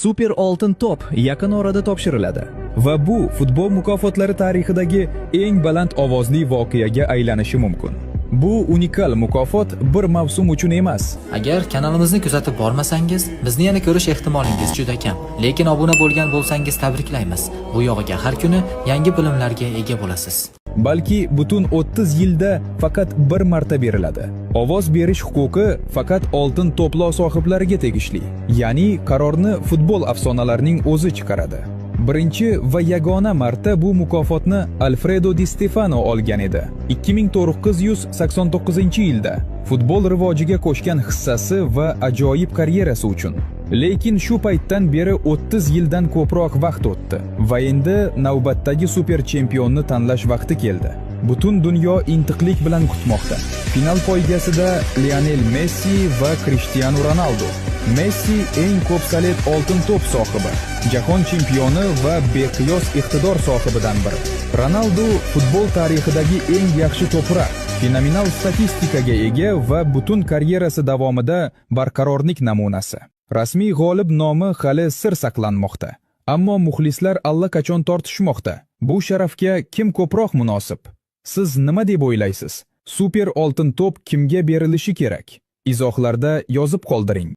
Super oltin to'p yaqin orada topshiriladi. Va bu futbol mukofotlari tarixidagi eng baland ovozli voqeaga aylanishi mumkin. Bu unikal mukofot bir mavsum uchun emas, Agar kanalimizni kuzatib bormasangiz, bizni yana ko'rish ehtimolingiz juda kam. Lekin obuna bo'lgan bo'lsangiz, tabriklaymiz. Bu yog'iga har kuni yangi bilimlarga ega bo'lasiz. Balki butun 30 yilda faqat bir marta beriladi. Ovoz berish huquqi faqat oltin to'plov sohiblariga tegishli. Ya'ni qarorni futbol afsonalarining o'zi chiqaradi. Birinchi va yagona marta bu mukofotni Alfredo Di Stefano olgan edi. 1989-yilda futbol rivojiga qo'shgan hissasi va ajoyib karyerasi uchun. Lekin shu paytdan beri 30 yildan ko'proq vaqt o'tdi va endi navbatdagi super chempionni tanlash vaqti keldi. Butun dunyo intiqlik bilan kutmoqda. Final poygasida Lionel Messi va Cristiano Ronaldo. Messi eng ko'p salet oltin to'p sohibi, jahon chempioni va beqiyos iqtidor sohibidan biri. Ronaldo futbol tarixidagi eng yaxshi to'pura, fenomenal statistikaga ega va butun karyerasi davomida barqarorlik namunasi. Rasmiy g'olib nomi hali sir saqlanmoqda. Ammo muxlislar allaqachon tortishmoqda. Bu sharafga kim ko'proq munosib? Siz nima deb o'ylaysiz? Super oltin to'p kimga berilishi kerak? Izohlarda yozib qoldiring.